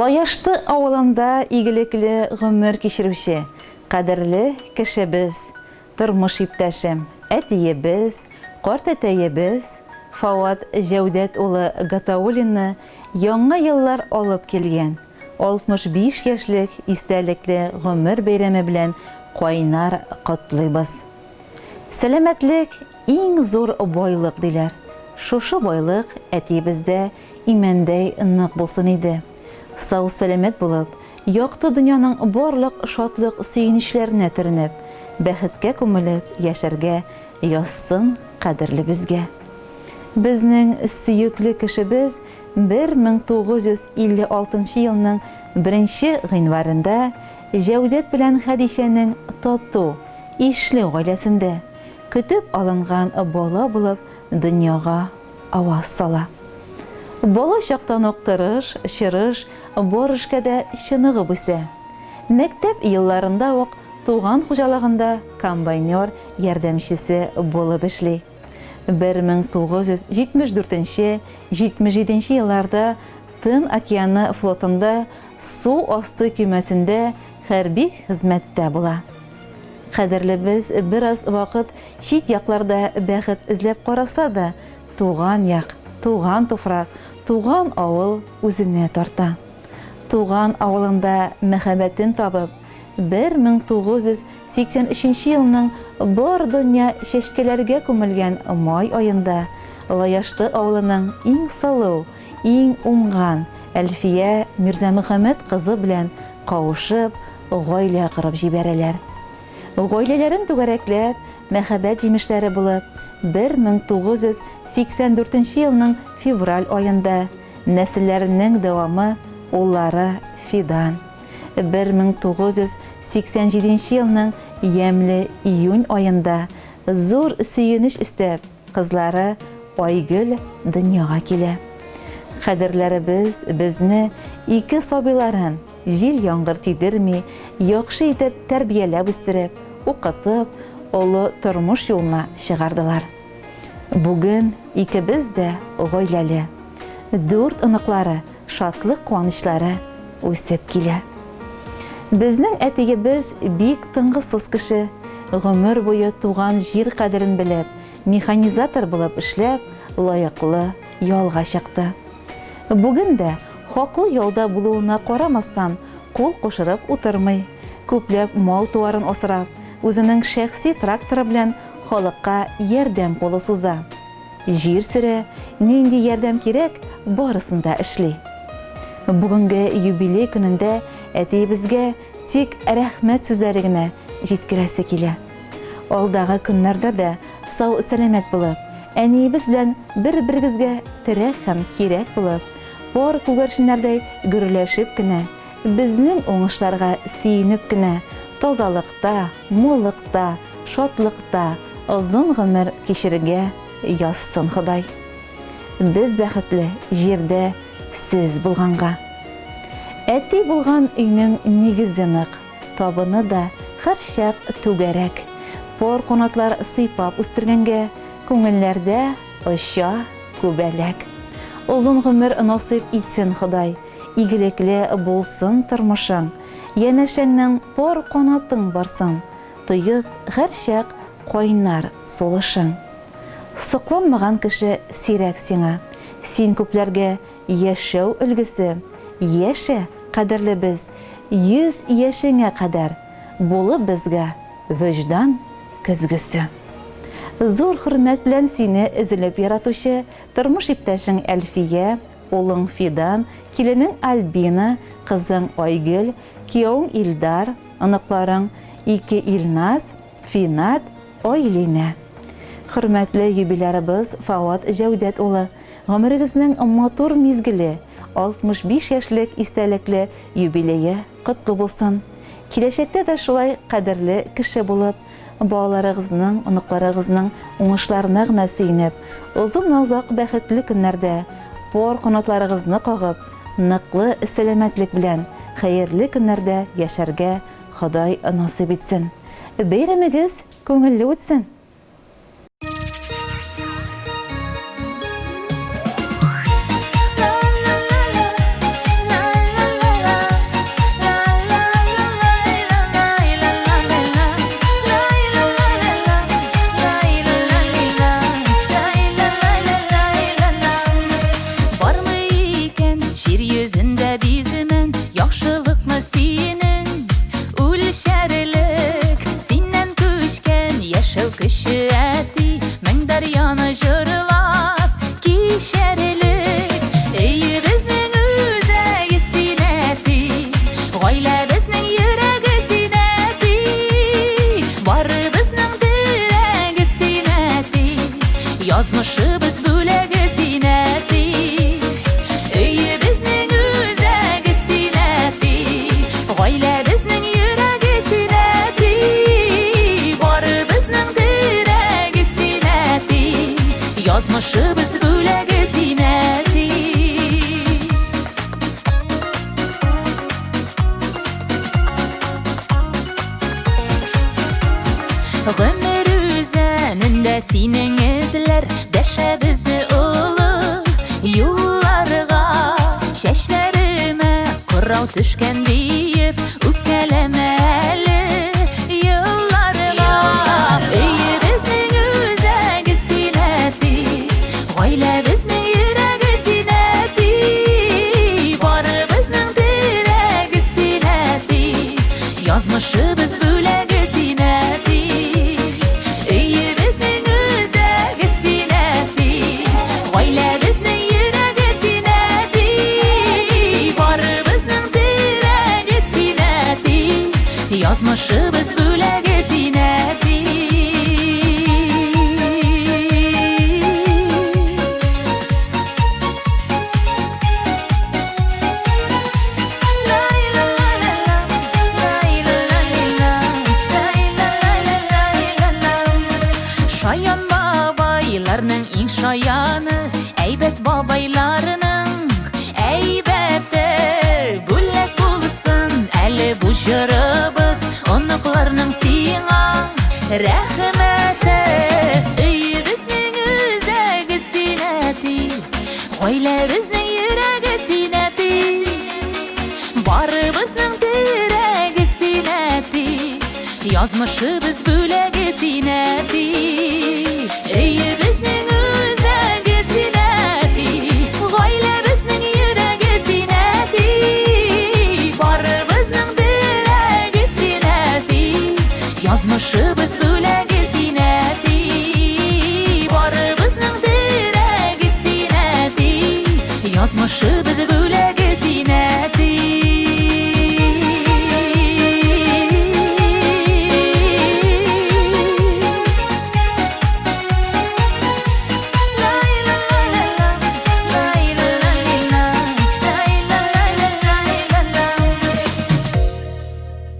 Лаешты авылында игелекле гомер кичерүче кадерле кешебез, тормыш иптәшем, әтиебез, картәтәебез Фават Җәүдәт улы Гатауллинны яңа еллар алып килгән 65 яшьлек истәлекле гомер бәйрәме белән кайнар котлыйбыз. Сәламәтлек, иң зур байлык, диләр. Шушы байлык әтиебездә имәндәй нык булсын иде. Сау-сәламәт булып, якты дөньяның барлык шатлык-сөенечләренә төренеп, бәхеткә күмелеп яшәргә язсын кадерлебезгә. Безнең сөекле кешебез 1956 елның беренче гыйнварында Җәүдәт белән Хәдичәнең тату, ишле гаиләсендә, көтеп алынган бала булып дөньяга аваз сала. Бала чактан ук тырыш, чырыш, бар эшкә дә чыныгып үсә. Мәктәп елларында ук туган хуҗалыгында комбайнер ярдәмчесе булып эшли. 1974 нче, 77 нче елларда Тын океаны флотында су асты көймәсендә хәрби хезмәттә була. Кадерлебез бераз вакыт чит якларда бәхет эзләп караса да, туган як, туган туфрак, туган авыл үзенә тарта. Туган авылында мәхәббәтен табып, 1983 нче елның бар дөнья чәчкәләргә күмелгән май аенда Лаяшты авылының иң сылу, иң уңган Әлфия Мирзамөхәммәт кызы белән кавышып, гаилә корып җибәрәләр. Гаиләләрен түгәрәкләп, мәхәббәт җимешләре булып, 1984 нче елның февраль аенда нәселләренең дәвамы уллары Фидан, 1987 нче елның ямьле июнь аенда, зур сөенеч өстәп, кызлары Айгөл дөньяга килә. Кадерләребез безне, ике сабыйларын, җил-яңгыр тидерми, яхшы итеп тәрбияләп үстереп, укытып, олы тормыш юлына чыгардылар. Бүген икебез дә гаиләле. Дүрт оныклары, шатлык-куанычлары үсеп килә. Безнең әтиебез бик тынгысыз кеше, гомер буе туган җир кадерен белеп, механизатор булып эшләп, лаеклы ялга чыкты. Бүген дә, хаклы ялда булуына карамастан, кул кушырып утырмый, күпләп мал-туарын асрап, үзенең шәхси тракторы белән халыкка ярдәм кулы суза. Җир сөрә, нинди ярдәм кирәк, барысын да эшли. Бүгенге юбилей көнендә әтиебезгә тик рәхмәт сүзләре генә җиткерәсе килә. Алдагы көннәрдә дә сау-сәламәт булып, әниебез белән бер-берегезгә терәк һәм кирәк булып, пар күгәрченнәрдәй гөрләшеп кенә, безнең уңышларга сөенеп кенә, тазалыкта, муллыкта, шатлыкта озын гомер кичерергә язсын Ходай. Без бәхетле җирдә сез булганга. Әти булган өйнең нигезе нык, табыны да һәрчак түгәрәк. Пар канатлар сыйпап үстергәнгә, күңелләрдә оча күбәләк. Озын гомер насыйп итсен Ходай, игелекле булсын тормышың, янәшәңнән пар канатың барсын, тоеп һәрчак кайнар сулышың. Сокланмаган кеше сирәк сиңа. Син күпләргә яшәү өлгесе. Яшә, кадерлебез, 100 яшеңә кадәр, булып безгә вөҗдан көзгесе. Зур хөрмәт белән сине өзелеп яратучы тормыш иптәшең Әлфия, улың Фидан, киленең Альбина, кызың Айгөл, киявең Илдар, оныкларың, ике Илназ, Финат, Айлинә. Хөрмәтле юбилярыбыз Фауат Җәүдәт улы, гомерегезнең матур мизгеле, 65 яшьлек истәлекле юбилее котлы булсын! Киләчәктә дә шулай кадерле кеше булып, балаларыгызның, оныкларыгызның уңышларына гына сөенеп, озын-озак бәхетле көннәрдә пар канатларыгызны кагып, ныклы сәламәтлек белән хәерле көннәрдә яшәргә Ходай насыйп итсен. Бәйрәмегез күңелле үтсен! җырлап кичәрлек. Өебезнең үзәге син, әти, гаиләбезнең йөрәге син, әти, барыбызның терәге син, әти, язмышыбыз бүләге син, әти. Өебезнең үзәге син, әти, гаиләбезнең йөрәге син, әти, барыбызның терәге син, әти, язмышыбыз бүләге син, әти. Гомер үзәнендә синең эзләр дәшә безне олы юлларга. Чәчләремә кырау төшкән диеп үпкәләмә әле елларга. Өебезнең үзәге син, әти, гаиләбезнең йөрәге син, әти, барыбызның терәге син, әти, язмышыбыз бүләге син, әти. Өебезнең үзәге син, әти, гаиләбезнең йөрәге син, әти, барыбызның терәге син, әти, язмышыбыз бүләге син, әти. Шаян бабайларның иң шаяны, әйбәт бабайларның әйбәте. Бүләк булсын әле бу җырыбыз, оныкларның сиңа рәхмәте. Өебезнең үзәге син, әти, гаиләбезнең йөрәге син, әти, барыбызның терәге син, әти, язмышыбыз бүләге син, әти. Өебезнең үзәге син, әти, гаиләбезнең йөрәге син, әти, барыбызның терәге син, әти, язмышыбыз бүләге син, әти, барыбызның терәге син, әти, язмышыбыз бүләге син, әти.